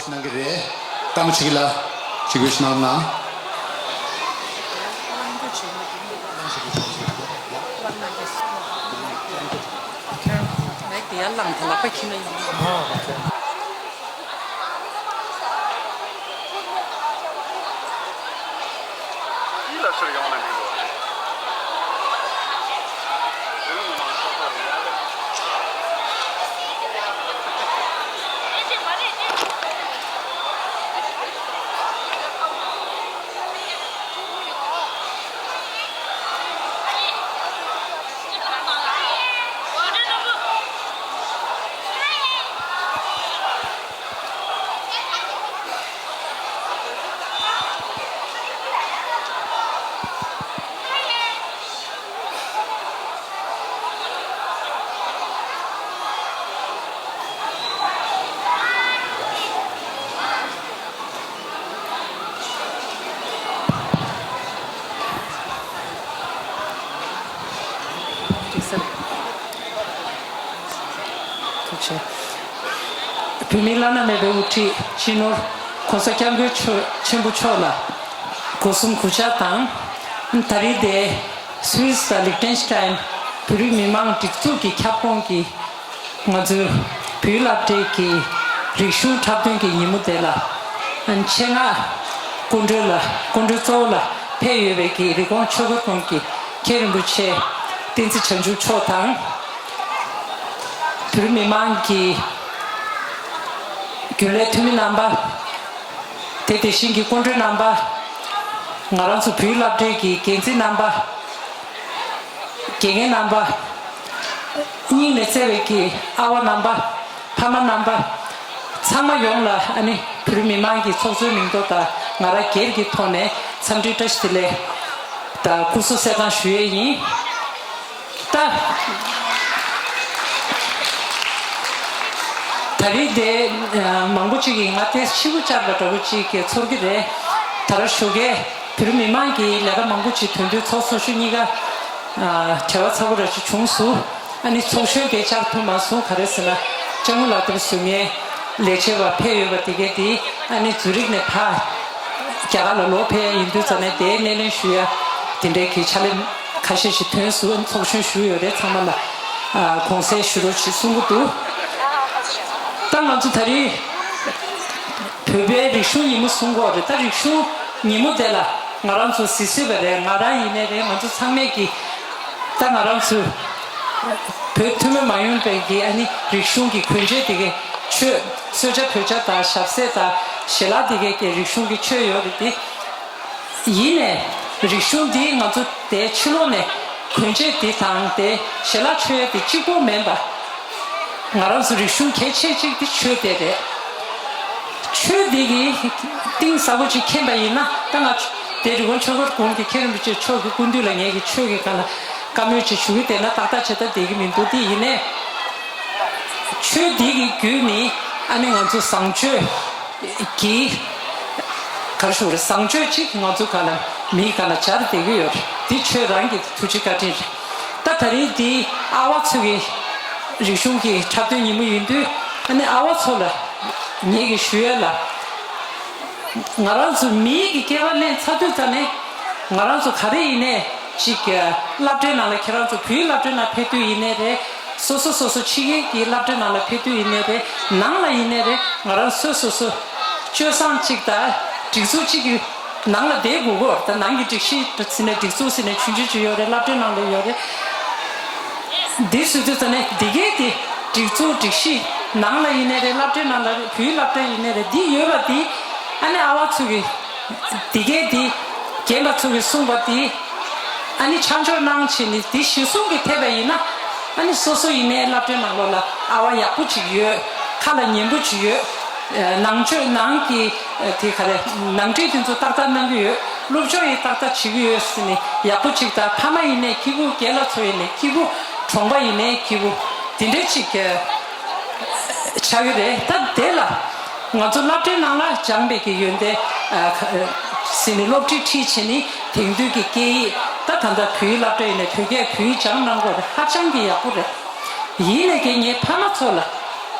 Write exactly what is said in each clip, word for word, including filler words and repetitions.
གནང་གི་རེད། ཀརྨ་ཆོས་སྐྱིད་ལགས་ཅིག་གུས་ཞུ་གནང་རོགས་གནང་། བོད་མིའི་བླ་ན་མེད་པའི་དབུ་ཁྲིད་སྤྱི་ནོར་༸གོང་ས་༸སྐྱབས་མགོན་ཆེན་པོ་མཆོག་ལ་སྒོ་གསུམ་གུས་ཕྱག་དང་། ད་རེས་འདིར་སུད་སི་དང་ལིག་ཏེན་སི་ཏན་བོད་རིགས་མི་མང་སྒྲིག་འཛུགས་ཀྱི་ཁྱབ་ཁོངས་ཀྱི་ང་ཚོའི་བོད་སློབ་གྲྭའི་གི་རིག་གཞུང་འཁྲབ་སྟོན་གྱི་ཉིན་མོ་དེ་ལ་ཆེད་མངགས་སྐུ་མགྲོན་ལ་སྐུ་མགྲོན་གཙོ་བོ་ལ་ཕེབས་ཡོད་པའི་གི་རི་ཀོན་ཆོས་འཁོར་དགོན་གྱི་མཁན་རིན་པོ་ཆེ་བསྟན་འཛིན་བྱང་ཆུབ་མཆོག་དང་། བོད་མི་མང་གི་རྒྱུན་ལས་འཐུས་མི་རྣམ་པ། དེ་དེ་བཞིན་གྱི་སྐུ་མགྲོན་རྣམ་པ། ང་རང་ཚོ་བོད་སློབ་གྲྭའི་གི་འགན་འཛིན་རྣམ་པ། དགེ་རྒན་རྣམ་པ། སྙིང་ནས་བརྩེ་བའི་གི་ཨ་བ་རྣམ་པ། ཕ་མ་རྣམ་པ། ཚང་མ་ཡོངས་ལ་ཨ་ནི་བོད་མི་མང་གི་ཚོགས་གཙོའི་མིང་ཐོག་དང་ང་རང་སྒེར་གྱི་ཐོག་ནས་འཚམས་འདྲི་བཀྲ་ཤིས་བདེ་ལེགས་དང་སྐུ་གཟུགས་གསལ་ཐང་ཞུ་ཡས་ཡིན། ད། ད་རེས་དེ་མང་པོ་ཅིག་གིས་ང་ཏོག་ཙམ་ཕྱི་པོ་བཅར་བ་འདྲ་པོ་ཅིག་གི་ཚོར་གྱི་རེད། ད་རེས་ཞོགས་ཀས་བོད་མི་མང་གི་ལས་ཀ་མང་པོ་ཅིག་དོན་དུ་ཚོགས་ཚོགས་ཞུགས་གཉིས་ཀ་བྲེལ་བ་ཚ་པོ་འདྲ་ཅིག་བྱུང་སོང་། ཨ་ནི་ཚོགས་གཞོན་དེ་བཅར་ཐུབ་མ་སོང་། ག་རེ་ཟེར་ན་ལྕགས་མོ་ལགས་དེར་བཟོ་མཁན་ལས་བྱེད་པ་ཕེབས་ཡོད་པ་དེ་གས་དེ་ཨ་ནི་ཛུ་རིག་ནས་ཕར་རྒྱ་གར་ལ་ལོག་ཕེབས་ཡ་ཡིན་དུས་ཙ་ནས་དེའི་སྣེ་ལེན་ཞུ་ཡ་དེ་འདྲའི་གི་ཕྱག་ལས་ཁ་ཤས་ཤིག་ཐོན་སོང་། ཚོགས་གཞོན་ཞུས་ཡོད་རེད། ཚང་མ་ལ་ཨ་དགོངས་སེལ་ཞུ་རོགས་ཞེས་གསུང་གི་འདུག་ད་ང་ཚོ་ད་རེས་བོད་པའི་རིག་གཞུང་ཉིན་མོ་གསུང་གི་ཡོད་རེད། ད་རིག་གཞུང་ཉིན་མོ་དེ་ལ་ང་རང་ཚོ་གཟིགས་སྲོལ་བ་རེད། ང་རང་ཡིན་ནའི་རེད། ང་ཚོ་ཚང་མས་ཀྱི་ད་ང་རང་ཚོ་བོད་ཐུན་མོང་མ་ཡིན་པའི་གི་ཨ་ནི་རིག་གཞུང་གི་གོན་ཆས་དེ་གའི་ཆོས་གསོལ་ཇ་ཕོད་ཇ་དང་ཞབས་བསིལ་དང་ཞལ་ལག་དེ་གའི་གི་རིག་གཞུང་གི་ཆོས་ཡོད་རེད་དེ། ཡིན་ནའི་རིག་གཞུང་འདི་ང་ཚོ་དེ་ཕྱི་ལོགས་ནས་གོན་ཆས་དེ་དང་དེ་ཞལ་ལག་མཆོད་ཡས་དེ་གཅིག་པོ་མིན་པ། ང་རང་ཚོ་རིག་གཞུང་གལ་ཆེ་གཅིག་དེ་ཆོས་དེ་རེད། ཆོས་འདི་གི་གཏིང་ཟབ་པོ་ཅིག་མཁྱེན་པ་ཡིན་ན་ད་ང་དེ་རི་ཀོན་ཆོས་འཁོར་དགོན་གྱི་མཁན་རིན་པོ་ཆེ་མཆོག་གི་སྐུ་མདུན་ལ་ངས་ཀྱི་ཆོས་ཀྱི་སྒང་ལ་བཀའ་མོལ་ཅིག་ཞུ་གི་བསྡད་ན་ཏག་ཏག་བྱེད་ཐབས་བསྡད་ཀྱི་མི་འདུག་དེ་ཡིན་ནའི་ཆོས་འདི་གི་བརྒྱུད་ནས་ཨ་ནི་ང་ཚོ་བཟང་སྤྱོད་ཀྱི་ག་རེ་ཞུ་རེད། བཟང་སྤྱོད་ཅིག་ང་ཚོ་སྒང་ལ་མིའི་སྒང་ལ་སྦྱར་བསྡད་ཀྱི་ཡོད་རེད། འདི་ཆོས་རང་གི་ཐུགས་རྗེ་བཀའ་དྲིན་རེད། ད་ད་རེས་འདི་ཨ་བ་ཚོ་གི་རིག་གཞུང་གི་འཁྲབ་སྟོན་ཉིན་མོ་ཡིན་དུས་ཨ་ནི་ཨ་བ་ཚོ་ལ་ངེད་ཀྱིས་ཞུ་ཡས་ལ། ང་རང་ཚོ་མིའི་གི་སྐྱེ་བ་ལེན་ཚར་དུས་ཙ་ནས་ང་རང་ཚོ་ག་རེ་ཡིན་ནའི་ཅིག་སློབ་གྲྭའི་ནང་ལ་ཁྱེད་རང་ཚོ་བོད་སློབ་གྲྭའི་ནང་ཕེབས་དུས་ཡིན་ནའི་རེད། སོ་སོ་སོ་སོ་ཕྱི་རྒྱལ་གྱི་སློབ་གྲྭའི་ནང་ལ་ཕེབས་དུས་ཡིན་ནའི་རེད། ནང་ལ་ཡིན་ནའི་རེད། ང་རང་སོ་སོ་སོ་སྤྱོད་བཟང་ཅིག་དང་སྒྲིག་འཛུགས་ཅིག་གི་ནང་ལ་བསྡད་དགོས་གོ་ད་ནང་གི་སྒྲིག་གཞི་ཟེར་ནས་སྒྲིག་འཛུགས་ཟེར་ནས་ཆུང་ཆུང་ཅིག་ཡོད་རེད། སློབ་གྲྭའི་ནང་ལ་ཡོད་རེད། འདི་སུ་ཚོད་ཙ་ནས་འདི་གའི་དེ་སྒྲིག་འཛུགས་སྒྲིག་གཞི་ནང་ལ་ཡིན་ནའི་རེད། སློབ་གྲྭའི་ནང་ལ་རེད། བོད་སློབ་གྲྭ་ཡིན་ནའི་རེད། འདི་ཡོད་པ་འདི་ཨ་ནི་ཨ་བ་ཚོ་གི་འདི་གའི་འདི་རྒན་པ་ཚོ་གི་གསུངས་པ་འདི་ཨ་ནི་ཆ་འཇོག་གནང་བྱས་ནས་འདི་གཞི་བཟུང་གི་ཐེབས་པ་ཡིན་ན་ཨ་ནི་སོ་སོ་ཡིན་ནའི་སློབ་གྲྭའི་ནང་ལོགས་ལ་ཨ་བ་ཡག་པོ་ཅིག་ཡོད། ཁ་ལ་ཉན་པོ་ཅིག་ཡོད། ནང་ཆོས་ནང་གི་དེ་ག་རེ་ནང་འདྲེན་དེ་ཚོ་ཏག་ཏག་གནང་གི་ཡོད། སློབ་སྦྱོང་ཡང་ཏག་ཏག་བྱེད་ཀྱི་ཡོད་ཟེར་ནས་ཡག་པོ་ཅིག་དང་། ཕ་མ་ཡིན་ནའི་སྐྱིད་པོ། རྒན་ལགས་ཚོ་ཡིན་ནའི་སྐྱིད་པོ། གྲོང་པ་ཡིན་ནའི་སྐྱིད་པོ། དེ་འདྲ་ཅིག་ཆགས་ཀྱི་རེད། ད་དེ་ལ་ང་ཚོ་སློབ་གྲྭའི་ནང་ལ་སྦྱངས་པའི་གི་ཡོན་ཏན་ཟེར་ནས་སློབ་ཁྲིད་ཁྲིད་བྱས་ནས་དེང་དུས་ཀྱི་སྐད་ཡིག་ད་ད་ལྟ་བོད་ཡིག་སློབ་གྲྭ་ཡིན་ནའི་བོད་སྐད་བོད་ཡིག་སྦྱངས་གནང་དགོས་རེད། ཧ་ཅང་གི་ཡག་པོ་རེད། ཡིན་ནའི་གི་ངའི་ཕ་མ་ཚོ་ལ།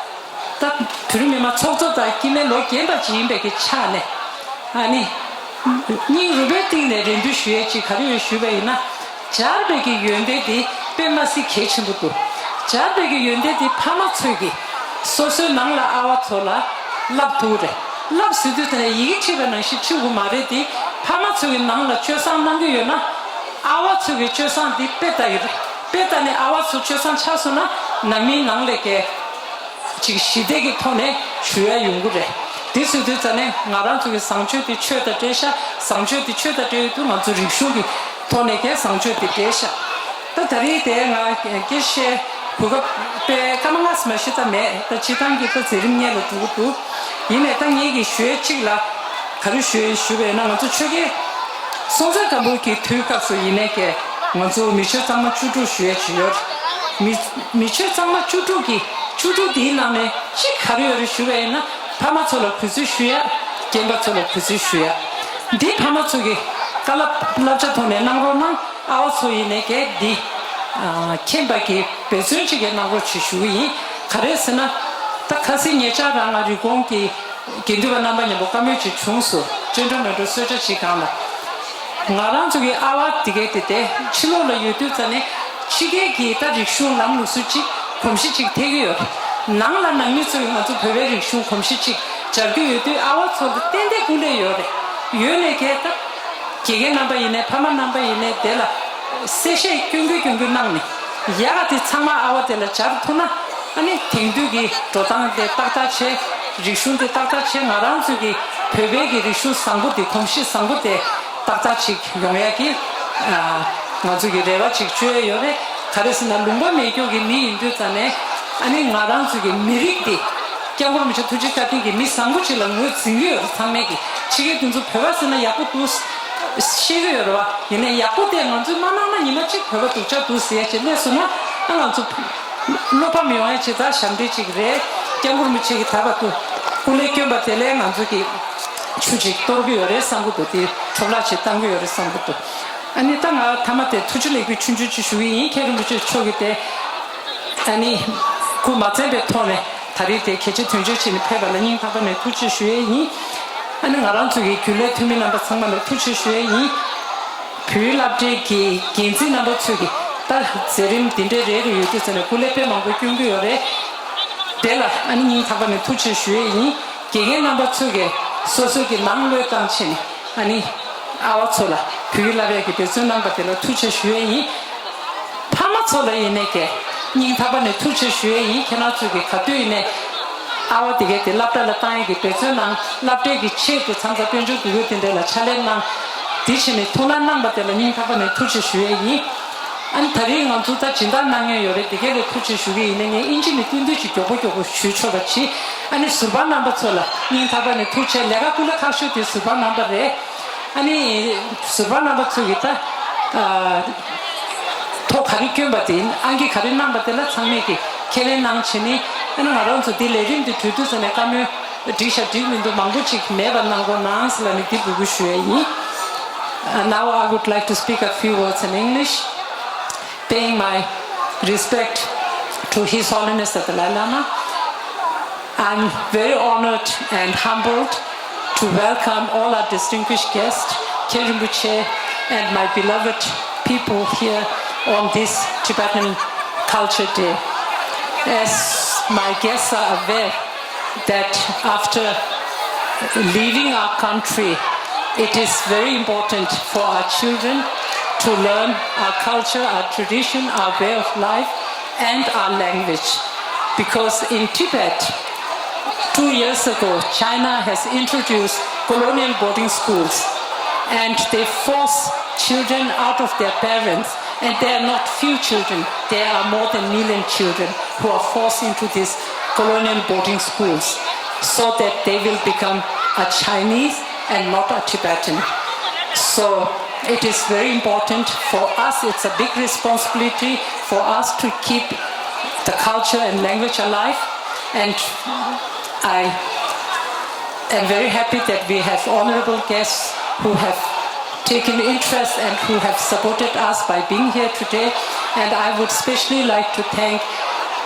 ད་བོད་རིགས་མི་མང་ཚོགས་གཙོ་དང་སྐྱེ་དམན་ལོ་རྒན་པ་ཅིག་ཡིན་པའི་གི་ཆ་ནས། ཨ་ནི། སྙིང་རུས་པའི་གཏིང་ནས་རེ་འདུན་ཞུ་ཡས་ཅིག་ག་རེ་ཡོད་ཞུས་པ་ཡིན་ན། སྦྱར་བའི་གི་ཡོན་ཏན་དེ་དཔེ་མ་སྲིད་གལ་ཆེན་པོ་འདུག་སྦྱར་བའི་གི་ཡོན་ཏན་དེ་ཕ་མ་ཚོས་གི་སོ་སོའི་ནང་ལ་ཨ་བ་ཚོ་ལ་བསླབ་ཐུབ་རེད། བསླབ་ཟེར་དུས་དེ་ནས་ཡི་གེ་ཁྲིད་པ་ནང་བཞིན་ཁྲིད་དགོས་མ་རེད་དེ། ཕ་མ་ཚོས་གི་ནང་ལ་སྤྱོད་བཟང་གནང་གི་ཡོད་ན། ཨ་བ་ཚོས་གི་སྤྱོད་བཟང་དེ་དཔེ་ལྟ་ཡི་རེད། དཔེ་ལྟ་ནས་ཨ་བ་ཚོ་སྤྱོད་བཟང་ཆགས་སོང་ན། ནང་མིའི་ནང་ལས་ཀའི་ཅིག་ཞི་བདེ་གི་ཐོག་ནས་ཞུ་ཡ་ཡོང་གི་རེད། དེ་ཟེར་དུས་ཙ་ནས་ང་རང་ཚོ་གི་བཟང་སྤྱོད་དེ་ཆོས་དང་འབྲེལ་ཤག་བཟང་སྤྱོད་དེ་ཆོས་དང་འབྲེལ་ཡོད་དུས་ང་ཚོ་རིག་གཞུང་གི་ཐོག་ནས་ཀྱང་བཟང་སྤྱོད་དེ་འབྲེལ་ཤག་ད་ད་རེས་དེ་ང་དགེ་བཤེས་གོ་སྐབས་དཔེ་སྐར་མ་ལྔ་ཙམ་ཞིག་ད་མེད། ད་སྤྱིར་བཏང་གི་ད་མཛད་རིམ་སྔོན་ལ་འགྲོ་གི་འདུག་ཡིན་ནའི་ད་ངེད་ཀྱི་ཞུ་ཡ་གཅིག་ལ་ག་རེ་ཞུ་ཡ་ཞུ་བས་ན། ང་ཚོ་ཆོས་རྒྱལ་སྲོང་བཙན་སྒམ་པོ་གི་དུས་སྐབས་སུ་ཡིན་ནའི་ཀྱི་ང་ཚོ་མི་ཆོས་གཙང་མ་བཅུ་དྲུག་ཞུ་ཡ་ཅིག་ཡོད། མི་མི་ཆོས་གཙང་མ་བཅུ་དྲུག་གི་བཅུ་དྲུག་དེའི་ནང་ནས་གཅིག་ག་རེ་ཡོད་རེད་ཞུ་བ་ཡིན་ན། ཕ་མ་ཚོ་ལ་གུས་བརྩི་ཞུ་ཡ། རྒན་པ་ཚོ་ལ་གུས་བརྩི་ཞུ་ཡ། འདི་ཕ་མ་ཚོ་གི་བཀའ་སློབ་བསླབ་བྱ་ཐོག་ནས་གནང་རོགས་གནང་། ཨ་བ་ཚོ་ཡིན་ནའི་གལ་འདི་མཁྱེན་པ་གི་འབད་བརྩོན་ཅིག་གནང་རོགས་ཅེས་ཞུ་གི་ཡིན། ག་རེ་ཟེར་ན། ད་ཁ་སང་ཉེ་ཆར་རང་ང་རི་ཀོན་གྱི་དགེ་འདུན་པ་རྣམ་པ་མཉམ་པོ་བཀའ་མོལ་ཅིག་བྱུང་སོང་། སྤྱན་སྒྲོལ་མེ་སྒྲོན་གསོལ་ཇ་ཅིག་སྒང་ལ། ང་རང་ཚོ་གི་ཨ་བ་དེ་གའི་དེ་དེ་ཕྱི་ལོགས་ལ་ཡོད་དུས་ཙ་ནས་ཕྱི་རྒྱལ་གྱི་ད་རིག་གཞུང་ལམ་ལུགས་སྲོལ་ཅིག་གོམས་གཤིས་ཅིག་ཐེབས་ཀྱི་ཡོད་རེད། ནང་ལ་ནང་མི་ཚོ་གི་ང་ཚོ་བོད་པའི་རིག་གཞུང་གོམས་གཤིས་ཅིག་སྦྱར་གྱི་ཡོད་དུས། ཨ་བ་ཚོ་ལ་ཏན་ཏན་སྐུ་ལས་ཡོད་རེད། ཡོད་ནས་གལ་ད་དགེ་རྒན་རྣམ་པ་ཡིན་ནའི་ཕ་མ་རྣམ་པ་ཡིན་ནའི་དེ་ལ་གསལ་བཤད་སྐྱོན་གྱི་སྐྱོན་གྱི་གནང་ནས། ཡག་ག་དེ་ཚང་མ་ཨ་བ་དེ་ལ་སྦྱར་ཐུབ་ན། ཨ་ནི་དེང་དུས་ཀྱི་འགྲོ་སྟངས་དེ་ཏག་ཏག་བྱས། རིག་གཞུང་དེ་ཏག་ཏག་བྱས། ང་རང་ཚོ་གི་བོད་པའི་གི་རིག་གཞུང་བཟང་པོ་དེ། གོམས་གཤིས་བཟང་པོ་དེ་ཏག་ཏག་ཅིག་ཡོང་ཡ་གི་ཨ་ང་ཚོ་གི་རེ་བ་ཅིག་བཅོལ་ཡ་ཡོད་རེད། ག་རེ་ཟེར་ན། ལུང་པ་མེད་སྐྱོ་གི་མི་ཡིན་དུས་ཙ་ནས། ཨ་ནི་ང་རང་ཚོ་གི་མི་རིགས་དེ་སྐྱབས་མགོན་རིན་པོ་ཆེ་ཐུགས་རྗེ་བཀའ་དྲིན་གྱིས་མི་བཟང་པོ་ཅིག་ལ་ངོས་འཛིན་གྱི་ཡོད་རེད། ཚང་མས་གི་ཕྱི་རྒྱལ་དེ་ཚོ་བོད་པ་ཟེར་ན་ཡག་པོ་འདུག་ཤེས་ཀྱི་ཡོད་རེད་བ། ཡིན་ནའི་ཡག་པོ་དེ་ང་ཚོས་མ་གནང་ན་ཉི་མ་གཅིག་བོད་པ་སྡུག་ཅག་འདུག་ཟེར་ཡ་ཅིག་སླེབས་སོང་ན། ཨ་ང་ཚོ་བློ་ཕམ་ཡོང་ཡ་ཅིག་ད་ཞབས་འདྲེན་ཅིག་རེད། སྐྱབས་མགོན་རིན་པོ་ཆེ་གིས་ད་བར་དུ་སྐུ་ལས་བསྐྱོན་པ་དེ་ལས་ང་ཚོ་གི་ཆུ་ཅིག་གཏོར་གྱི་ཡོད་རེད་བསམ་གྱི་འདུག་དེ་འཕྲོ་བརླག་ཅིག་བཏང་གི་ཡོད་རེད་བསམ་གྱི་འདུག་ཨ་ནི་ད་ང་མཐའ་མ་དེ་ཐུགས་རྗེ་ལེགས་འབུལ་ཆུང་ཆུང་ཅིག་ཞུ་གི་ཡིན། མཁན་རིན་པོ་ཆེ་མཆོག་གིས་དེ་ཨ་ནི་སྐུ་མ་བཙན་པའི་ཐོག་ནས་ད་རེས་དེ་གལ་ཆེ་དོན་ཆེ་བྱས་ནས་ཕེབས་པ་ལ་སྙིང་ཐག་པ་ནས་ཐུགས་རྗེ་ཆེ་ཞུ་ཡས་ཡིན། ཨ་ནི་ང་རང་ཚོ་གི་རྒྱུན་ལས་འཐུས་མི་རྣམ་པ་ཚང་མ་ལ་ཐུགས་རྗེ་ཆེ་ཞུ་ཡས་ཡིན། བོད་ཡིག་སློབ་གྲྭའི་གི་འགན་འཛིན་རྣམ་པ་ཚོས་ཀྱི་ད་མཛད་རིམ་འདི་འདྲའི་རེ་རེ་ཡོད་དུས་ཙ་ནས་སྐུ་ལས་དཔེ་མང་པོ་སྐྱོན་གྱི་ཡོད་རེད། དེ་ལ་ཨ་ནི་སྙིང་ཐག་པ་ནས་ཐུགས་རྗེ་ཆེ་ཞུ་ཡས་ཡིན། དགེ་རྒན་རྣམ་པ་ཚོས་ཀྱི་སོ་སོ་གི་ནང་བློས་བཏང་བྱས་ནས་ཨ་ནི་ཨ་བ་ཚོ་ལ་བོད་ཡིག་བསླབ་ཡས་ཀྱི་འབད་བརྩོན་གནང་པ་དེ་ལ་ཐུགས་རྗེ་ཆེ་ཞུ་ཡས་ཡིན། ཕ་མ་ཚོ་ལ་ཡིན་ནའི་ཀྱི་སྙིང་ཐག་པ་ནས་ཐུགས་རྗེ་ཆེ་ཞུ་ཡས་ཡིན། ཁྱེད་རང་ཚོས་ཀྱི་ག་དུས་ཡིན་ནའི་ཨ་བ་དེ་གའི་དེ་སློབ་གྲྭ་ལ་བཏང་ཡས་ཀྱི་འབད་བརྩོན་གནང་། སློབ་གྲྭའི་གི་ཆེད་དུ་མཚམས་མཚམས་དཔལ་འབྱོར་འབུལ་ཡོད་དེ་འདྲ་ལ་ཕྱག་ལས་གནང་། དེ་བྱས་ནས་ཐུགས་སྣང་གནང་པ་དེ་ལ་སྙིང་ཐག་པ་ནས་ཐུགས་རྗེ་ཆེ་ཞུ་ཡས་ཡིན། ཨ་ནི་ད་རེས་ང་ཚོ་ད་སྦྱིན་བདག་གནང་མཁན་ཡོད་རེད། དེ་གས་ལ་ཐུགས་རྗེ་ཆེ་ཞུ་གི་ཡིན་ནའི་ངས་ཨིན་ཇི་ནས་སྟོན་དུས་ཅིག་མགྱོགས་པོ་མགྱོགས་པོ་ཞུས་ཆོག་པ་བྱེད། ཨ་ནི་ཟུར་པ་རྣམ་པ་ཚོ་ལ་སྙིང་ཐག་པ་ནས་ཐུགས་རྗེ་ཆེ། ལས་ཀ་སྐུ་ལས་ཁག་ཤོས་དེ་ཟུར་པ་རྣམ་པ་རེད། ཨ་ནི་ཟུར་པ་རྣམ་པ་ཚོ་གིས་ད་ཨ་ཐོ་ག་རེ་བསྐྱོན་པ་དེ་ཡིན། ཨང་ཀི་ག་རེ་གནང་པ་དེ་ལ་ཚང་མས་ཀྱི་ཁས་ལེན་གནང་བྱས་ནས། ཨ་ནི་ང་རང་ཚོ་འདི་ལས་རིམ་འདི་གྲོལ་དུས་ཙ་ནས་བཀའ་མོལ་འགྲིག་ཤག་འགྲིག་མི་འདུག་མང་པོ་ཅིག་མེད་པ་གནང་རོགས་གནང་ཟེར་ལབ་ནས་འདི་འབོད་སྐུལ་ཞུ་ཡས་ཡིན། Uh, now I would like to speak a few words in English. Paying my respect to His Holiness the Dalai Lama, I'm very honored and humbled to welcome all our distinguished guests, Khenpo Rinpoche, and my beloved people here on this Tibetan Culture Day. As my guests are aware that after leaving our country, it is very important for our children to learn our culture, our tradition, our way of life, and our language. Because in Tibet, two years ago, China has introduced colonial boarding schools, and they force children out of their parents. And there are not few children, there are more than million children who are forced into these colonial boarding schools so that they will become a Chinese and not a Tibetan. So it is very important for us, it's a big responsibility for us to keep the culture and language alive. And I am very happy that we have honorable guests who have taken interest and who have supported us by being here today. And I would specially like to thank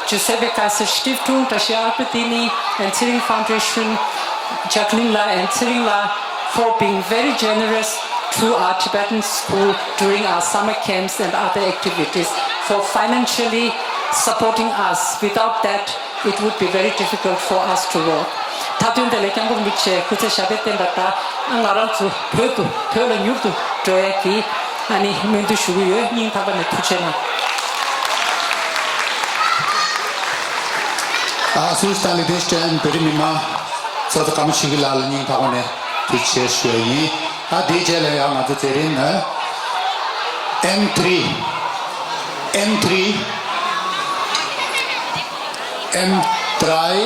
Giuseppe Kaiser Stiftung, Tashi Albertini, and Tsering Foundation, Jacqueline La and Tsering La, for being very generous to our Tibetan school during our summer camps and other activities, for financially supporting us. Without that, it would be very difficult for us to work. མཐའ་དོན་དེ་ལས་སྐྱབས་མགོན་རིན་པོ་ཆེ་སྐུ་ཚེ་ཞབས་པད་བརྟན་པ་དང་། ང་རང་ཚོ་བོད་དུ་བོད་ལ་མྱུར་དུ་འགྲོ་ཡ་གི་ཨ་ནི་སྨོན་འདུན་ཞུ་གི་ཡོད། སྙིང་ཐག་པ་ནས་ཐུགས་རྗེ་གནང་། ཨ་སུ་སྟན་ལི་དེ་སྟན་བོད་རིགས་མི་མང་ཚོགས་གཙོ་ཀརྨ་ཆོས་སྐྱིད་ལགས་ལ་སྙིང་ཐག་པ་ནས་ཐུགས་རྗེ་ཆེ་ཞུ་ཡ་ཡིན། ཨ་དེའི་རྗེས་ལ་ཡང་ང་ཚོ་དེ་རིང་ནི་M three M three M three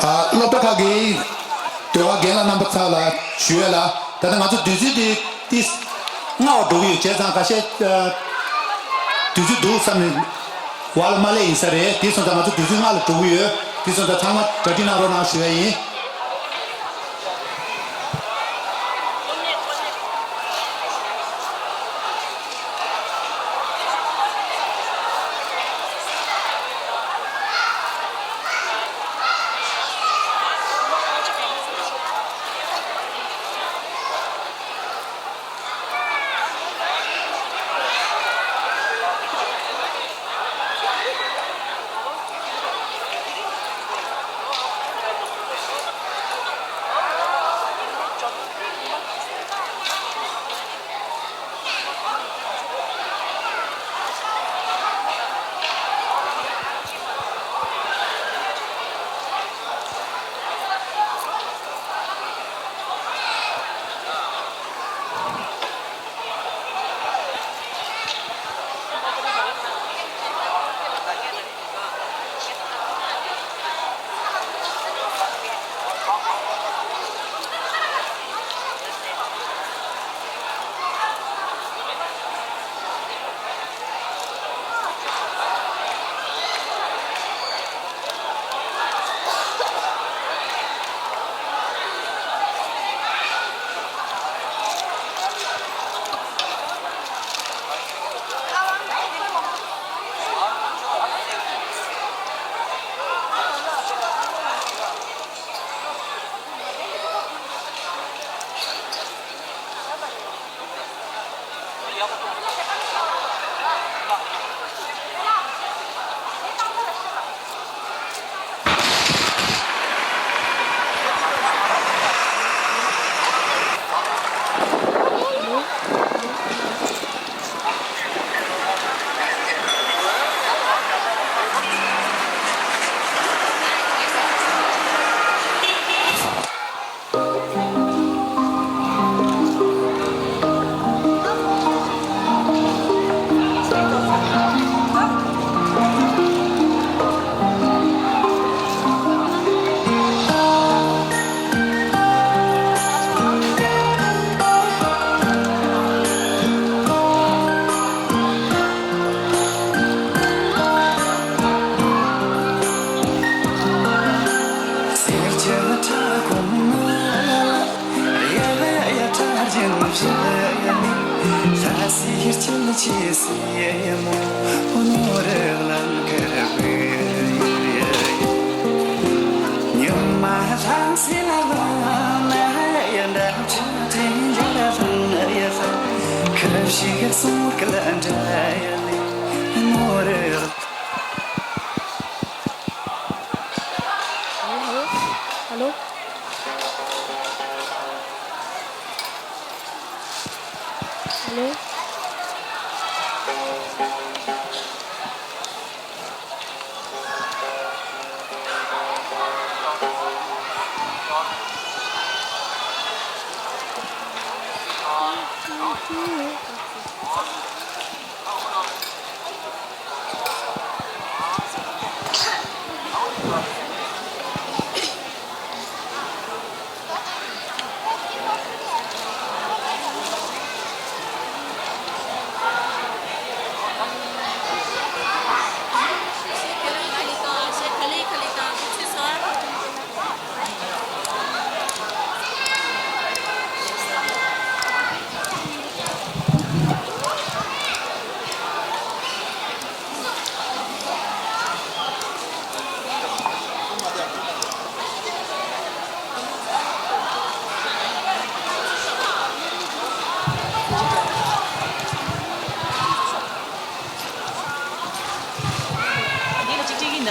ཨ་སློབ་གྲྭ་ཁག་གི་ཟློས་གར་རྒན་ལགས་རྣམ་པ་ཚོ་ལ་ཞུ་ཡས་ལ། ད་ལྟ་ང་ཚོ་དུས་ཚོད་འདི་ཏིས་སྔ་བ་འགྲོ་གི་ཡོད། བྱས་ཙང་ཁ་ཤས་ཨ་དུས་ཚོད་འདུག་བསམ་ནས་བར་ལ་མ་སླེབས་ཡིན་ས་རེད། དེ་སོང་ཙང་ང་ཚོ་དུས་ཚོད་སྔ་ལ་འགྲོ་གི་ཡོད། དེ་སོང་ཙང་ཚང་མ་གྲ་སྒྲིག་གནང་རོགས་གནང་ཞུ་ཡས་ཡིན།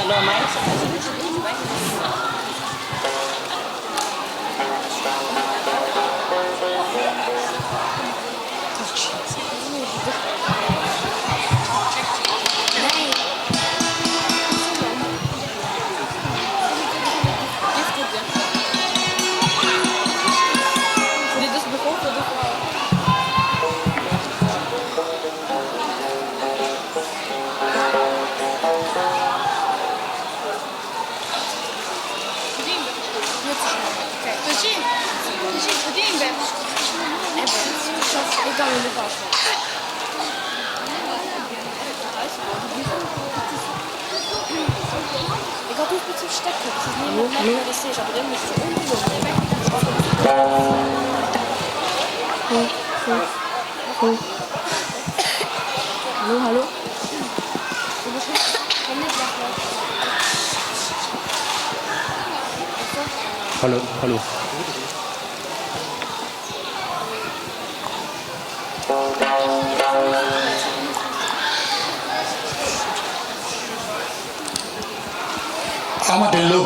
Hallo, hallo. Hallo, hallo. ཨ་མ་དྲན་ལོ།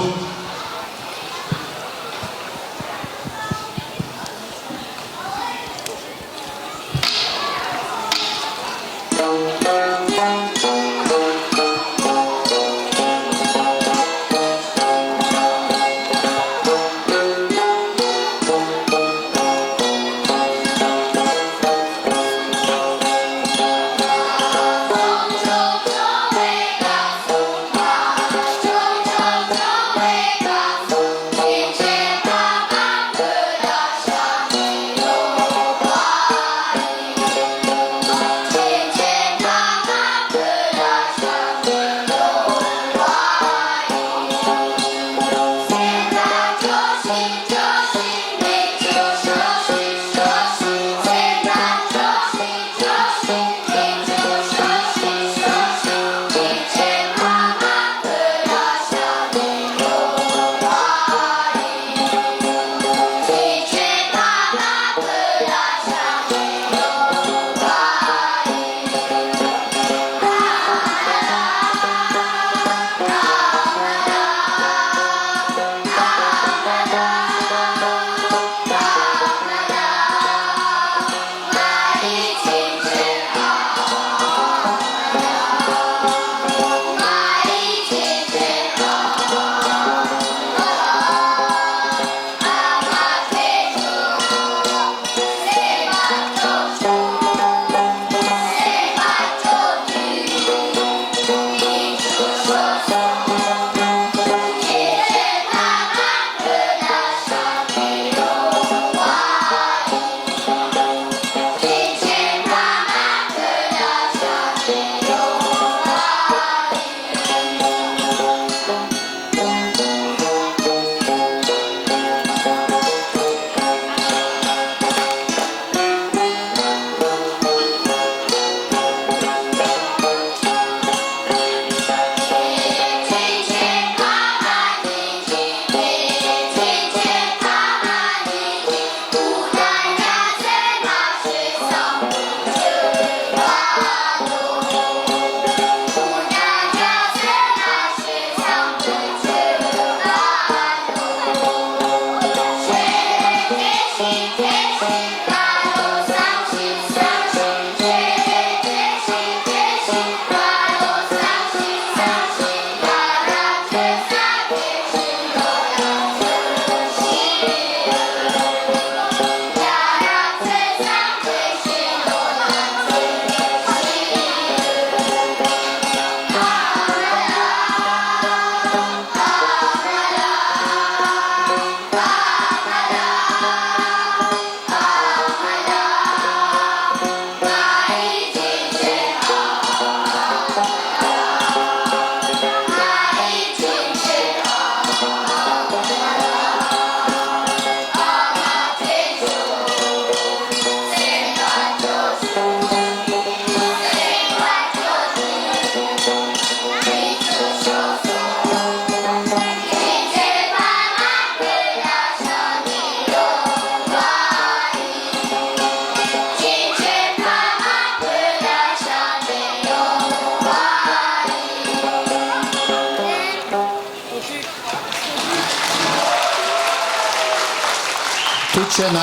བྱས་ན་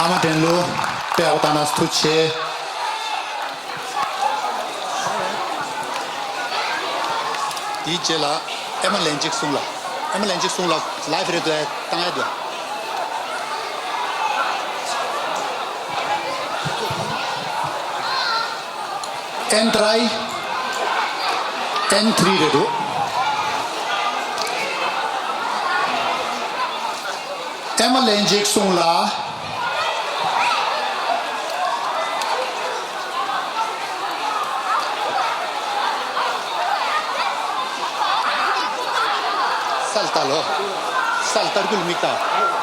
ཨ་མ་དྲན་ལུ་དཔེ་ཡག་པོ་བཏང་གནང་། ཐུགས་རྗེ་ཆེ། དེའི་རྗེས་ལ་ཨེ་མ་ལན་གཅིག་གསུང་ལ། ཨེ་མ་ལན་གཅིག་གསུང་ལ། ལའིབ་རེད་འདུག་བཏང་ཡ་འདུག། ཨེན་ཐི་རི། ཨེན་ཐི་རི་རེད་འདུག། ཨེ་མ་ལན་གཅིག་གསུང་ལ། སལ་ལྟ་ལོ། སལ་ལྟར་གུལ་མིག་ལྟ།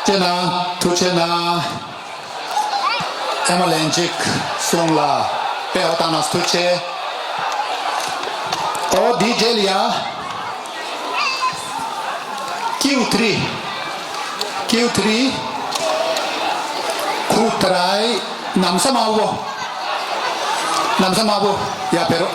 ཐུགས་རྗེ་གནང་། ཐུགས་རྗེ་གནང་། ཨེ་མ་ལན་གཅིག་གསུང་ལ་དཔེ་ཧོ་བཏང་ན་ཐུགས་རྗེ་ཆེ། ཨོ་དེའི་རྗེས་ལ་ཡ། ཀིའུ་ཐི་རི། ཀིའུ་ཐི་རི། ཁུ་ཐ་རའི་ནམ་ས་མ་བོ། ནམ་ས་མ་བོ། ཡ་ཕེ་རོ།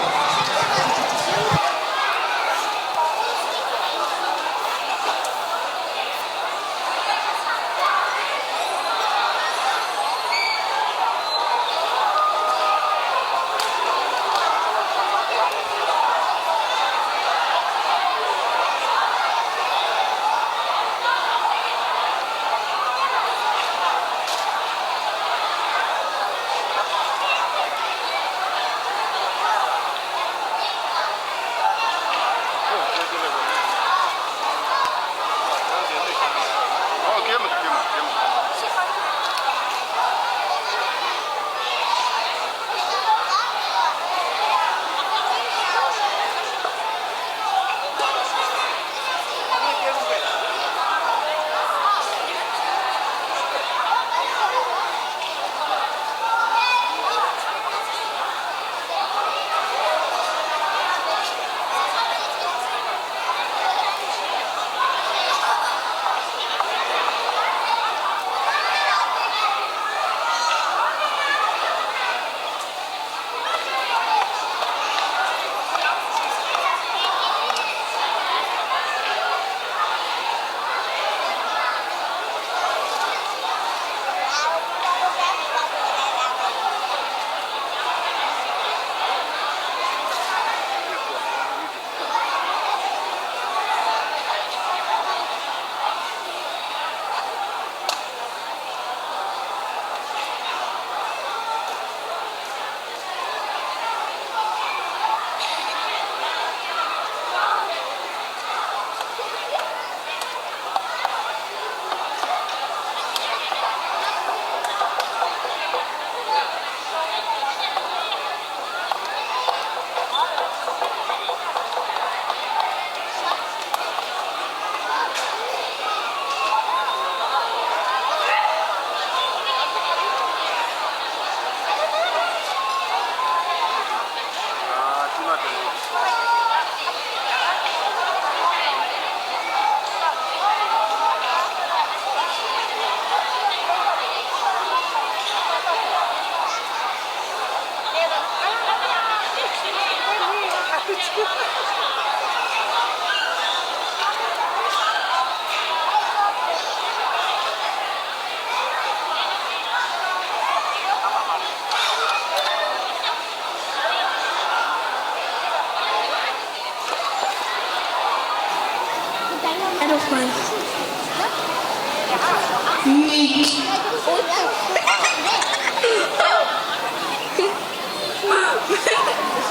Nick.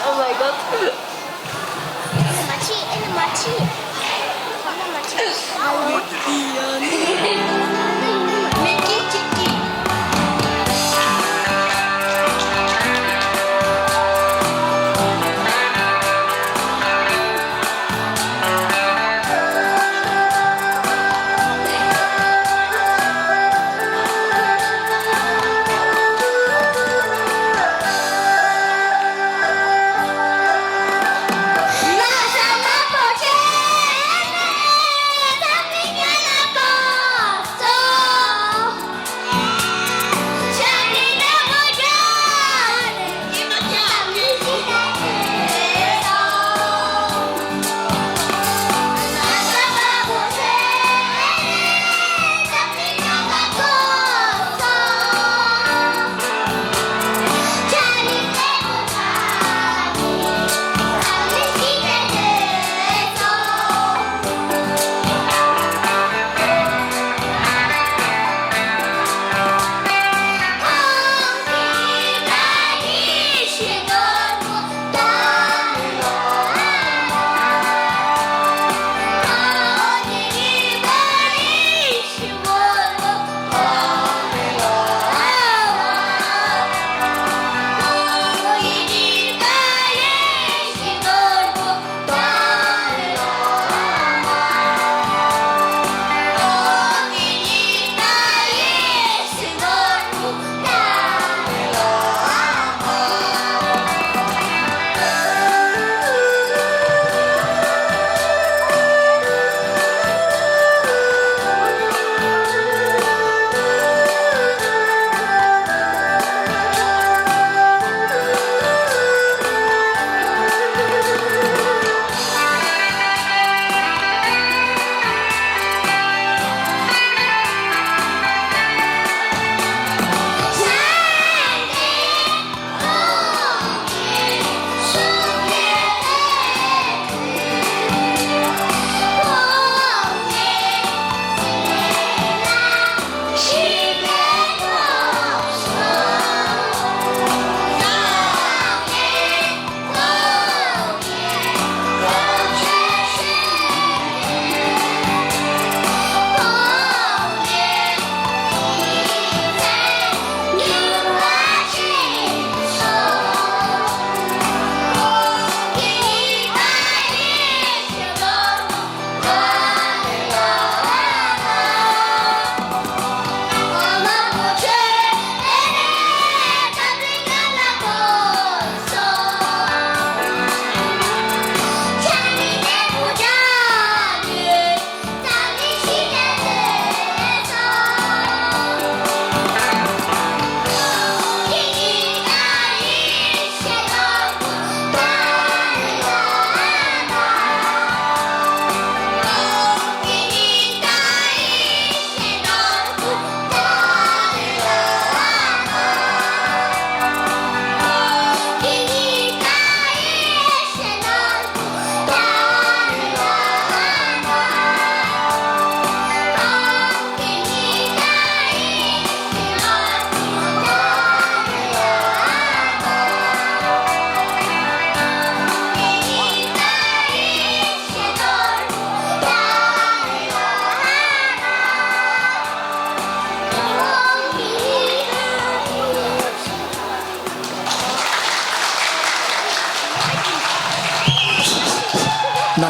Oh my god.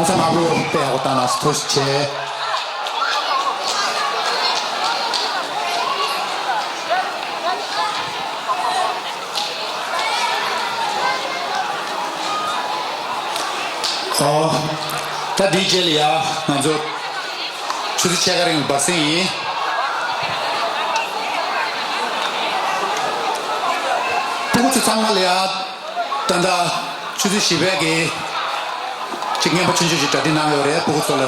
ཚང་མ་ལོ་དཔེ་ཡག་པོ་བཏང་ན་ཐུགས་རྗེ་ཆེ། ཨོ། ད་འདིའི་རྗེས་ལ་ཡ་ང་ཚོ་ཆུ་ཚོད་ཕྱེད་ཀ་རིང་ལ་འབར་གསེང་ཡིན། སྤུ་གུ་ཚོ་ཚང་མ་ལ་ཡ། ད་ལྟ་ཆུ་ཚོད་བཞི་པའི་གི་ཅིག་རྔན་པ་ཆུང་ཆུང་ཅིག་གྲ་སྒྲིག་གནང་ཡོད་རེད། སྤུ་གུ་ཚོ་ལ་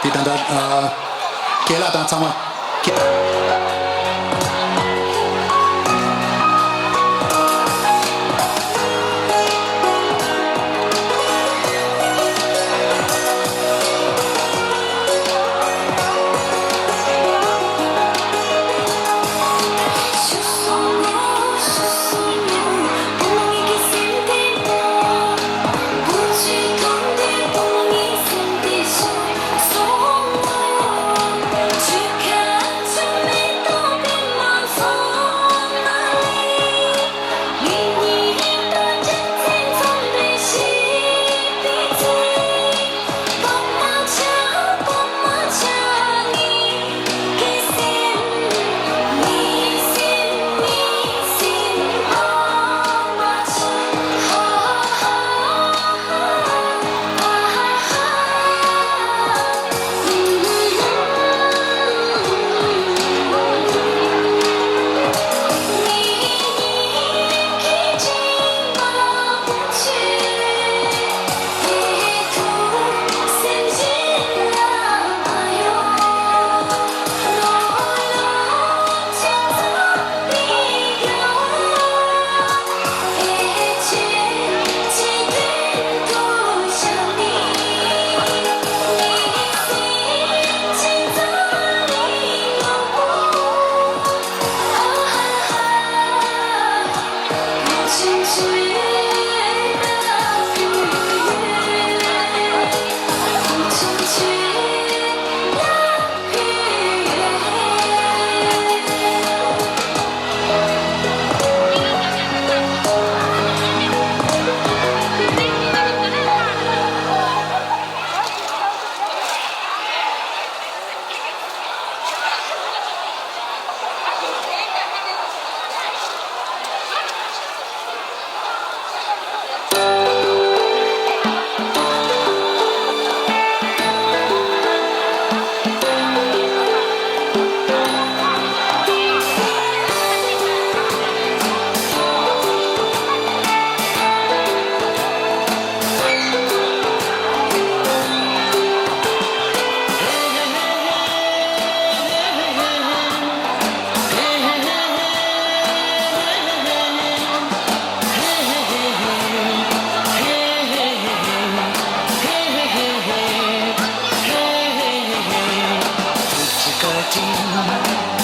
དེ་ད་ལྟ་ཨ། རྒན་ལགས་དང་ཚང་མ་རྒན།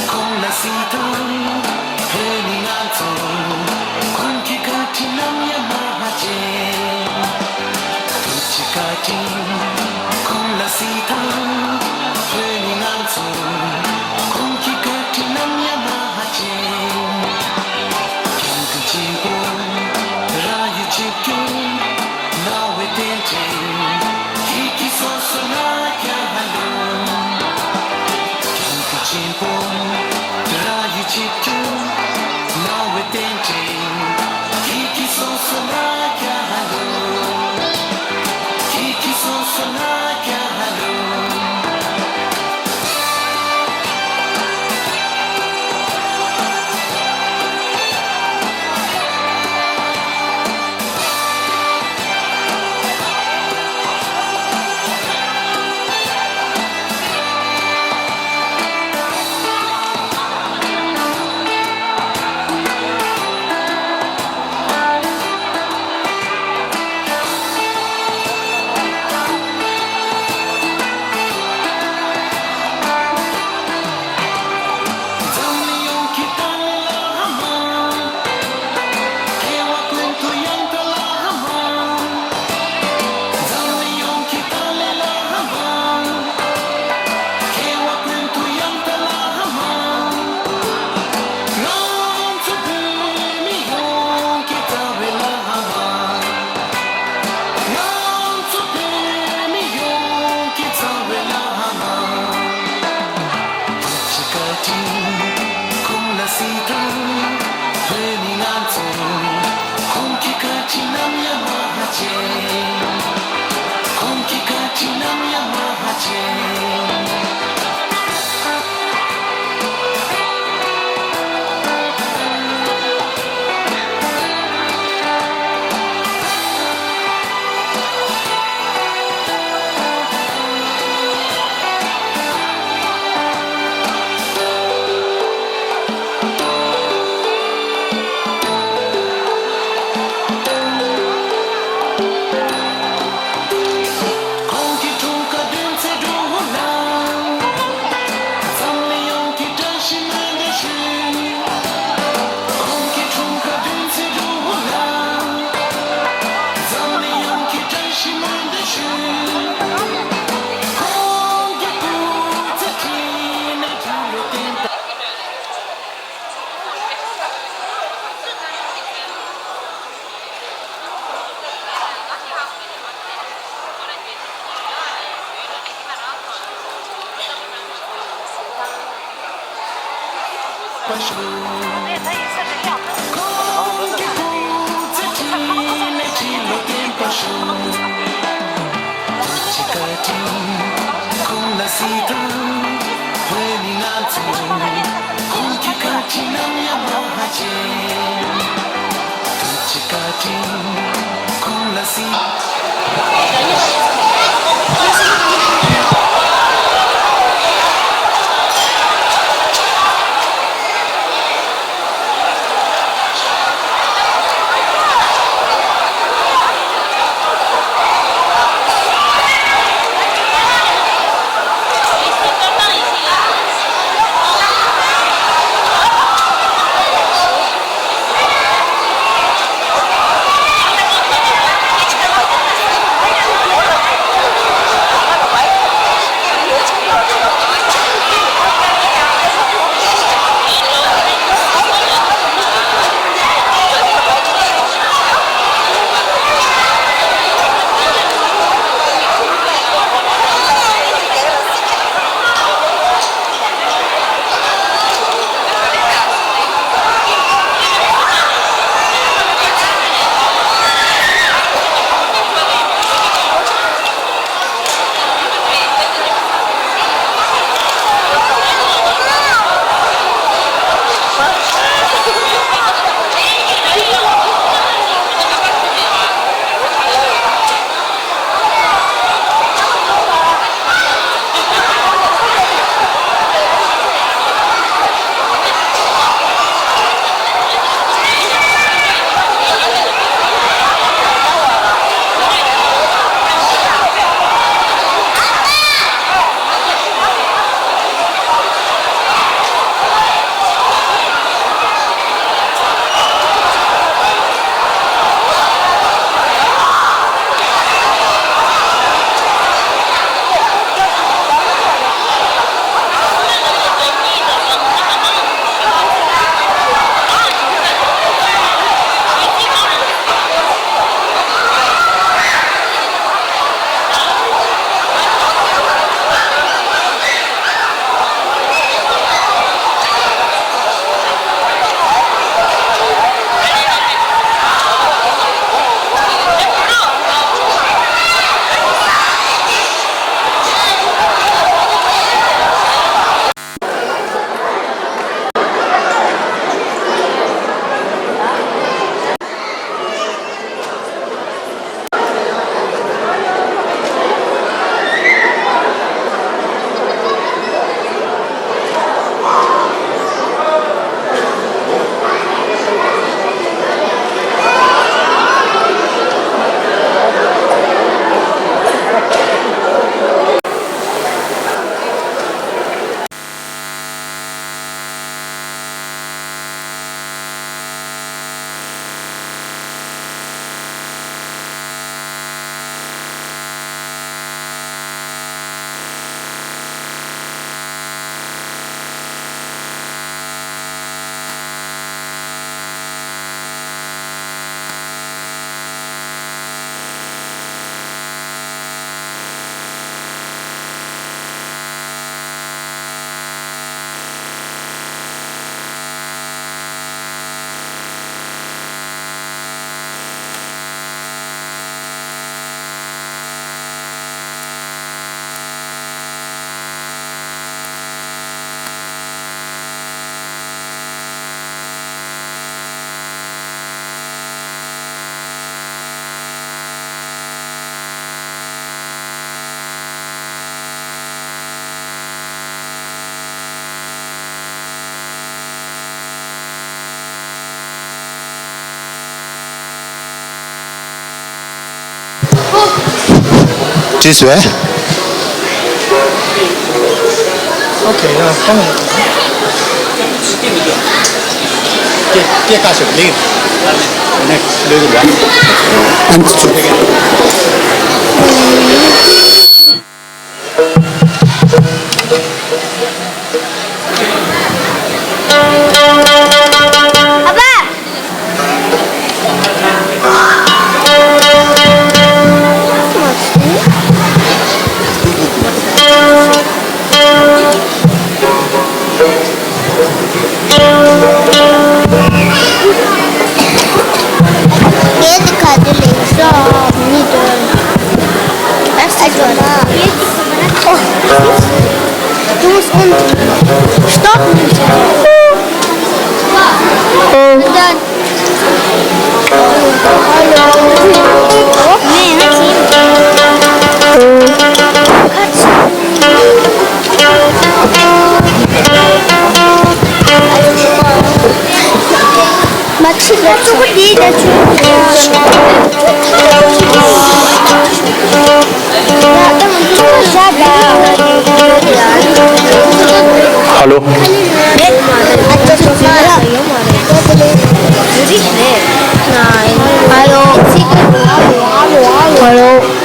ཁོང་ལ་སྲིད་དང་བོད་མི་ང་ཚོ་ཁོང་གི་བཀའ་དྲིན་ནམ་ཡང་མ་བརྗེད། ཐུགས་རྗེ་བཀའ་དྲིན། ཁོང་ལ་སྲིད་དང་བོད་མི་ང་ཚོ་ཁོང་གི་བཀའ་དྲིན་ནམ་ཡང་མ་བརྗེད། སྐྱབས་མགོན་ཆེན་པོ་རང་ཡུལ་གཅིག་གྱུར་གནང་བའི་རྟེན་འབྲེལ་ཁྱེད་ཀྱི་སོ་སོ་ལ་རྒྱ་ལོ། སྐྱབས་མགོན་ཆེན་པོ་རང་ཡུལ་གཅིག་གྱུར་གནང་བའི་རྟེན་འབྲེལ་ཁྱེད་ཀྱི་སོ་སོ་ལ་རྒྱ་ལོ། ཁྱེད་ཀྱི་སོ་སོ་ལ་རྒྱ་ལོ། བྲིས་སོང་བས། ཨོ་ཁེ། ཡང་གཏོང་། སྐད་སྐད་བཀག་ཤོག་ལིང་། ནེག་སི་ཊི་ལོས་གི་ར། ཨན་ཅི་ཚུགས་ཕེ་གེ། ཨ་ཕ། That's the one. Oh, excuse me. There was one. Stop me. Oh. Hello. Man, I can't. Oh. Cut. མ་ཁྱི་ལ་ཚོགས་དེའི་ལ་ཚོགས། ཧ་ལོ། ཧ་ལོ། ཧ་ལོ།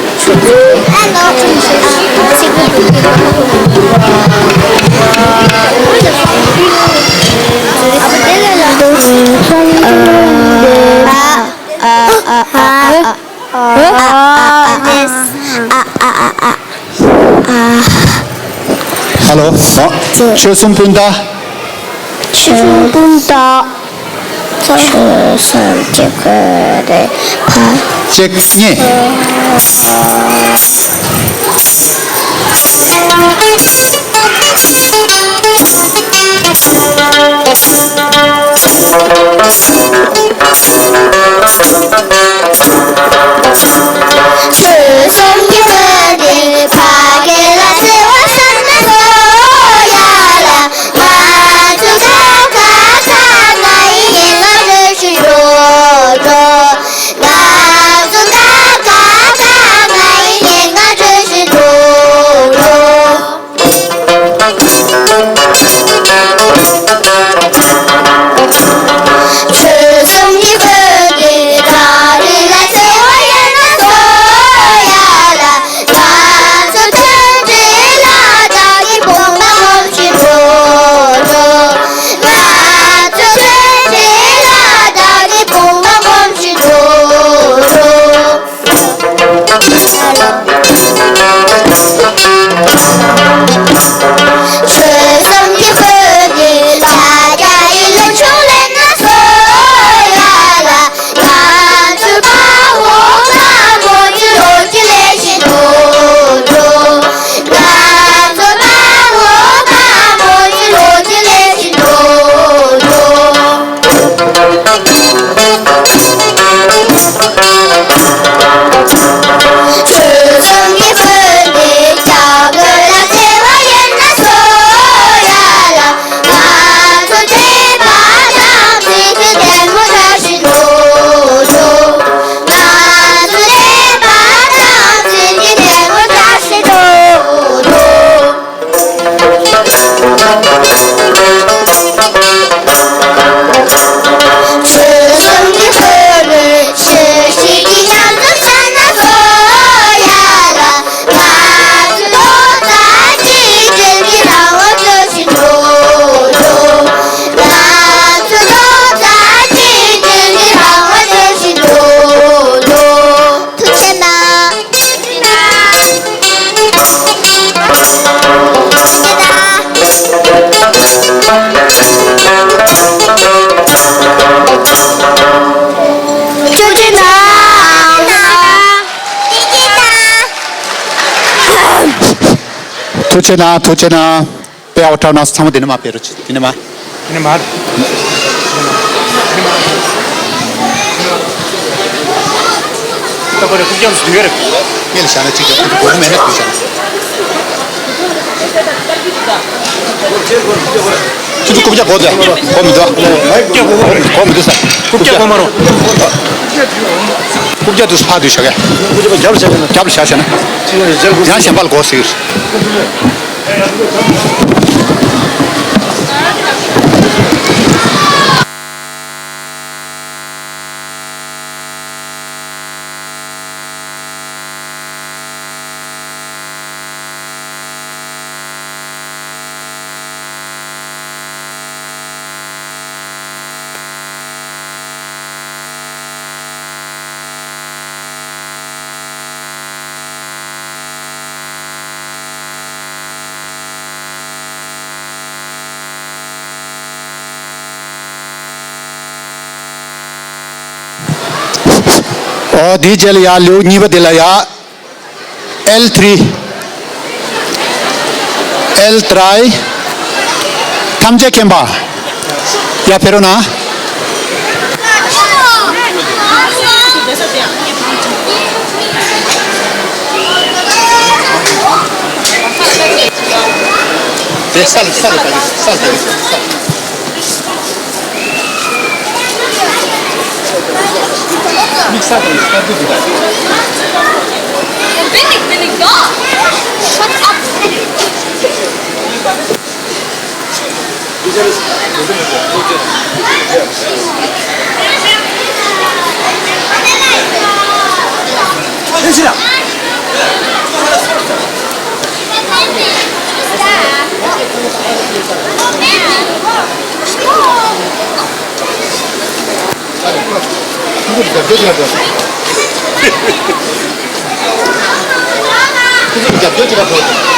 ཨ་ཨ་ཨ་ཨ། ཨ་ཨ་ཨ་ཨ། ཨ་ཨ་ཨ་ཨ། ཨ། ཧ་ལོ། ཨ། ཆོལ་གསུམ་སྤུན་ཟླ། ཆོལ་གསུམ་སྤུན་ཟླ། ཆོལ་གསུམ་གྱི་ཁོར་ཕ། གཅིག་གཉིས། ཐུགས་རྗེ་གནང་། ཐུགས་རྗེ་གནང་། དཔེ་ཨོ་ཁྲ་ནང་ཚང་མ་དེ་ནས་མ་དཔེ་རོ། དེ་ནས་མ། དེ་ནས་མ། ད་ཁོ་རེ་ཐུགས་རྒྱབ་སུ་ཡོད་རེད། ངས་ལ་བཞག་ན་གཅིག་ཀྱང་ཁོ་ཚོ་གོ་གི་མེད་ན་དུས་བཞག་ན། ཁྱོད་ཚོ་རྐུབ་བཀྱག་གོ་འདུག་གོ་མི་འདུག་གོ་མི་འདུག་ས། རྐུབ་བཀྱག་གོ་མ་རུང་། རྐུབ་བཀྱག་དུས་སུ་ཕར་དུས་བཞག་གས། རྐུབ་བཀྱག་རྒྱབ་ལ་བཞག་ན། རྒྱབ་ལ་བཞག་བྱས་ན། ཅི་ཡང་རེད་རྒྱབ་དགོས། ཡང་གཞན་པ་ལ་སྒོ་ཟེར། ཨོ་དེའི་རྗེས་ལ་ཡ་ལེའུ་གཉིས་པ་དེ་ལ་ཡ། L three, L three, ཐམས་ཅད་མཁྱེན་པ། ཡ་ཕེ་རོ་ན། དེ་ས་ལ་ས་ལ་ད་གི་ས་ལ་ད་གི་ས། དམིགས་བསལ་དང་དཀར་པོ་འདུག་ག། Billy, Billy, go! Shut up! ཁོང་ཚོ་རྒྱབ་སྐྱོར་བྱེད་པ་དང་། ཁོང་ཚོ་རྒྱབ་སྐྱོར་བྱེད་པ་དང་།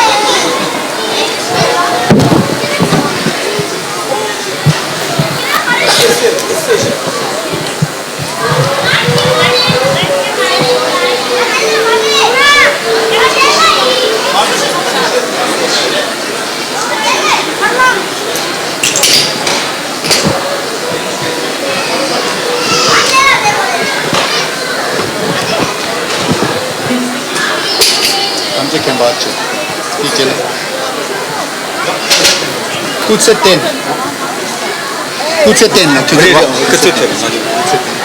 ཐམས་ཅད་མཁྱེན་པ་ཆེ། དེའི་རྗེས་ལ། སྐུ་ཚེ་བརྟན། སྐུ་ཚེ་བརྟན་ལ་ཐུགས་རྗེ་ཆེ། སྐུ་ཚེ་བརྟན།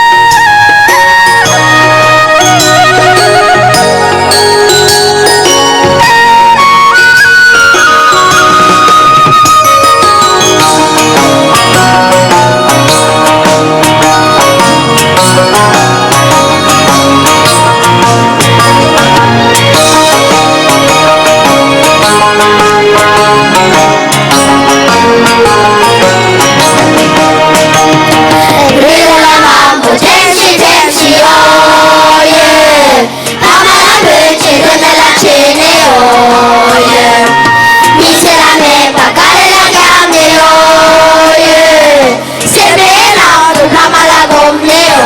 སེམས་པའི་ནང་དུ་ཕ་མ་ལ་སྒོམ་ནས་འོ་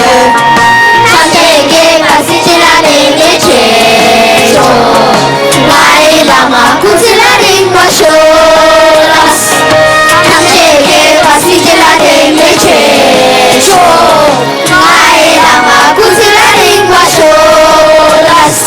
ཡོད། ཐམས་ཅད་མཁྱེན་པ་སྲིད་ཞི་ལ་བརྟེན་ནས་ཆེ་ཤོས། ང་ཡི་བླ་མ་སྐུ་ཚེ་ལ་རིང་བ་ཤོག་ལགས། ཐམས་ཅད་མཁྱེན་པ་སྲིད་ཞི་ལ་བརྟེན་ནས་ཆེ་ཤོས། ང་ཡི་བླ་མ་སྐུ་ཚེ་ལ་རིང་བ་ཤོག་ལགས།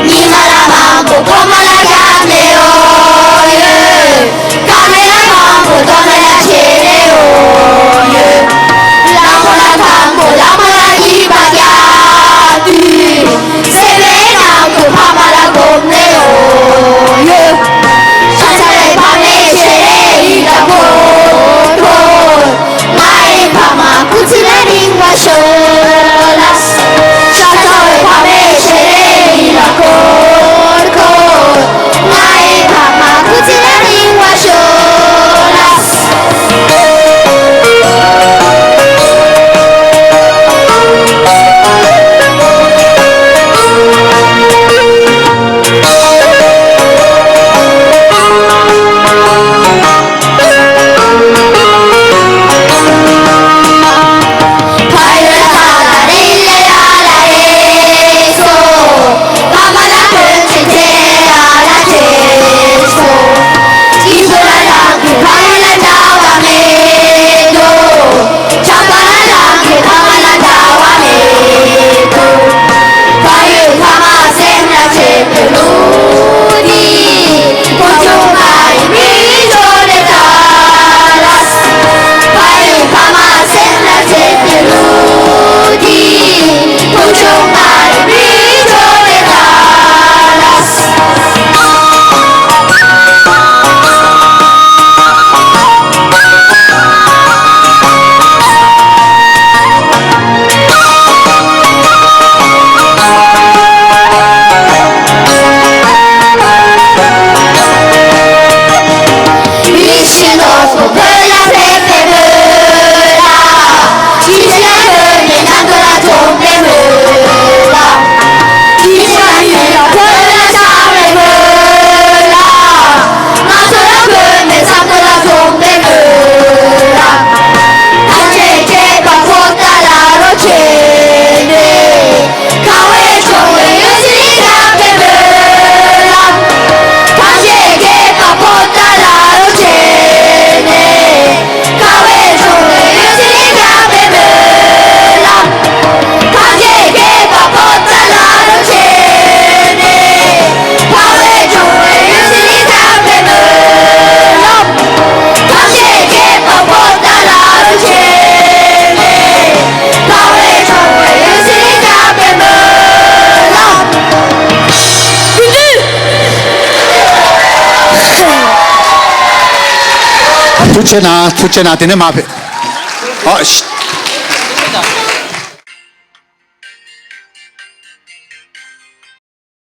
ཉི་མ་ལ་མང་པོ་ཐོག་མ་ལ་ཡང་མེད་འོ་ཡོད། དཀའ་ངལ་མང་པོ་ཐོག་མ་ལ་བྱས་ནས་འོ་ཡོད། ལ་མོ་ལ་དང་པོ་ལ་མོ་ལ་ཡིད་པ་རྒྱ་དུས། སེམས་པའི་ནང་དུ་ཕ་མ་ལ་སྒོམ་ནས་འོ་ཡོད། ཤ་ཚ་བའི་ཕ་མའི་ཞལ་རས་ཡིད་ལ་འཁོར་འཁོར། ང་ཡི་ཕ་མ་སྐུ་ཚེ་ལ་རིང་བ་ཤོག་ལགས། ཤ་ཚ་བའི་ཕ་མའི་ཞལ་རས་ཡིད་ལ་འཁོར་འཁོར། ང་ཡི་ཕ་མ་སྐུ་ཚེ་ལ་རིང་བ་ཤོག་ལགས། ཐུགས་རྗེ་གནང་། ཐུགས་རྗེ་གནང་། དེ་ནས་མར་ཕེབས། ཨ། ཤ-